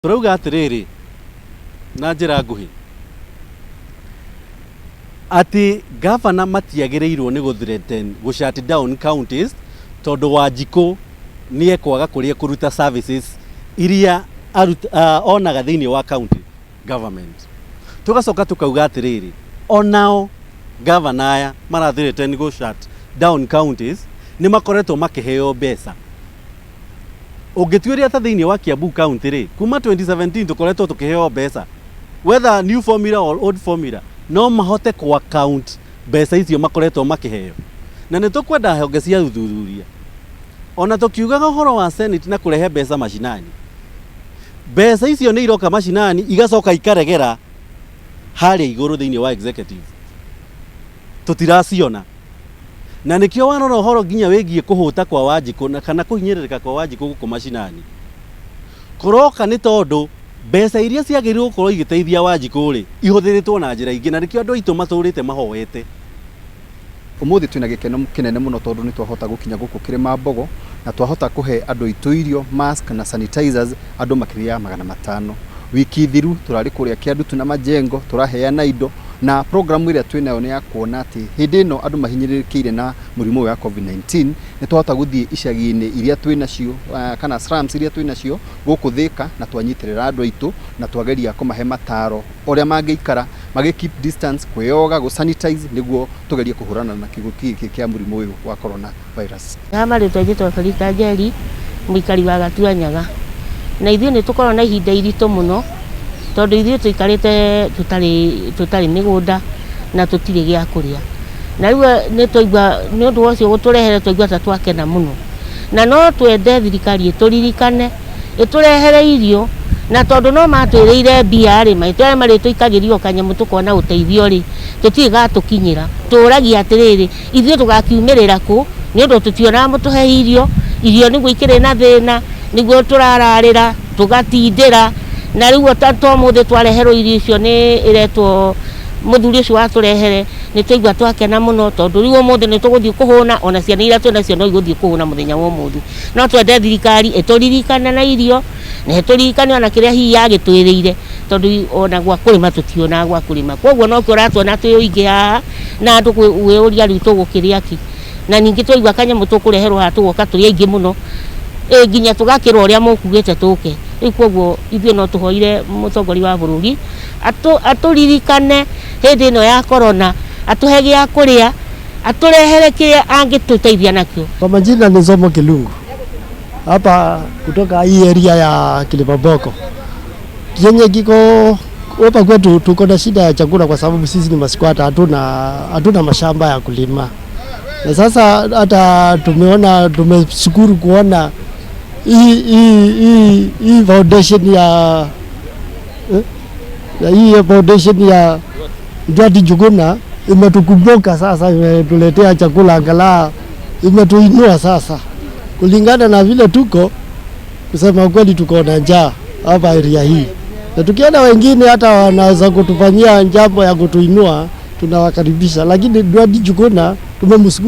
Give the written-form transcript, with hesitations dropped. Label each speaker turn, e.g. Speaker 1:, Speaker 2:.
Speaker 1: Tũrauga atĩrĩrĩ na njĩra nguhĩ atĩ gavana matiagĩrĩirwo nĩ gũ threaten gũ shut down counties tondũ Wanjikũ nĩ ekwaga kũrĩa kũruta services iria onaga thĩinĩ wa county government. Tũgacoka tũkauga atĩrĩrĩ, onao gavana aya mara threaten gũ shut down counties nĩ makoretwo makĩheo mbeca. Ũngĩtuĩria ta thĩinĩ wa Kiambu County rĩ, kuma 2017 tũkoretwo tũkĩheo mbeca, whether new formula or old formula, no mahote ku account mbeca icio makoretwo makĩheo. Na nĩ tũkwenda honge cia ũthuthuria, ona tũkiugaga ũhoro wa Senate na kũrehe mbeca macinani, mbeca icio nĩ iroka macinani igacoka ikaregera harĩa igũrũ thĩinĩ wa executive, tũtiraciona. Na nĩkĩo warora ũhoro nginya wĩgiĩ kũhũta kwa Wanjikũ na kana kũhinyĩrĩrĩka kwa Wanjikũ gũkũ macinani kũroka nĩ tondũ mbeca iria ciagĩrĩirwo gũkorwo igĩteithia Wanjikũ rĩ, ihũthĩrĩtwo na njĩra ingĩ, na nĩkĩo andũ aitũ matũrĩte mahoete.
Speaker 2: Ũmũthĩ twĩna gĩkeno kĩnene mũno tondũ nĩ twahota gũkinya gũkũ Kĩrĩma-Mbogo na twahota kũhe andũ aitũ irio, mask na sanitizers andũ makĩria ya 500. Wiki thiru tũrarĩ kũrĩa Kĩandutu na Majengo tũraheana indo, na programu ĩrĩa twĩnayo nĩ ya kuona atĩ hĩndĩ ĩno andũ mahinyĩrĩrĩkĩire na mũrimũ ũyũ wa COVID-19 nĩ twahota gũthiĩ icagi-inĩ iria twĩnacio kana slums iria twĩnacio gũkũ Thĩka, na twanyitĩrĩra andũ aitũ na twageria kũmahe mataro ũrĩa mangĩikara magĩ keep distance, kwĩyoga, gũ sanitize, nĩguo tũgerie kũhũrana na kĩng'ũki gĩkĩ kĩa mũrimũ ũyũ wa corona virus.
Speaker 3: Ha marĩtwa njĩtagwo Felista Njeri, mũikari wa Gatuanyaga. Na ithuĩ nĩ tũkoragwo na ihinda iritũ mũno tondũ ithuĩ tũikarĩte tũtarĩ mĩgũnda na tũtirĩ gĩa kũrĩa. Na rĩu nĩ twaigua nĩ ũndũ wa ũcio gũtũrehere, twaigua ta twakena mũno. Na no twende thirikari ĩtũririkane, ĩtũrehere irio, na tondũ no matwĩrĩire mbia rĩ, maitũ arĩa marĩtũikagĩria o kanyamũ tũkona ũteithio rĩ, tũtirĩ gatũkinyĩra. Tũragia atĩrĩrĩ, ithuĩ tũgakiumĩrĩra kũ? Nĩ ũndũ tũtionaga mũtũhe irio, irio nĩguo ikĩrĩ na thĩna, nĩguo tũrararĩra, tũgatindĩra. Na rĩu ta ũmũthĩ twareherwo irio icio nĩ ĩretwo mũthuri ũcio watũrehere, nĩ twaigua twakena mũno tondũ rĩu ũmũthĩ nĩ tũgũthiĩ kũhũna, ona ciana iria twĩnacio no igũthiĩ kũhũna mũthenya wa ũmũthĩ. No twende thirikari ĩtũririkane na irio, na ĩtũririkane ona kĩrĩa hihi yagĩtwĩrĩire, tondũ ona gwa kũrĩma tũtionaga gwa kũrĩma. Koguo nokĩo ũratuona twĩ ũingĩ haha, na andũ kwĩyũria rĩu tũgũkĩrĩa kĩ. Na ningĩ twaigua kanyamũ tũkũreherwo haha tũgoka tũrĩ aingĩ mũno, ĩ nginya tũgakĩrwo ũrĩa mũkugĩte tũke. Rĩu koguo ithuĩ no tũhoire mũtongoria wa bũrũri atũririkane hĩndĩ ĩno ya corona, atũhe gĩa kũrĩa, atũrehere kĩrĩa angĩtũteithia nakĩo.
Speaker 4: Kwa majina ni Zomo Kilungu, hapa kutoka hii area ya Kilimambogo. Yenye kiko hapa kwetu, tuko na shida ya chakula kwa sababu sisi ni masquatter, hatuna mashamba ya kulima. Na sasa hata tumeona, tumeshukuru kuona hii foundation ya hii foundation ya Ndwati Njuguna imetukumbuka sasa, imetuletea chakula angalau, imetuinua sasa kulingana na vile tuko. Kusema ukweli, tuko na njaa hapa area hii, na tukiona wengine hata wanaweza kutufanyia jambo ya kutuinua, tunawakaribisha, lakini Ndwati Njuguna tumemshukuru.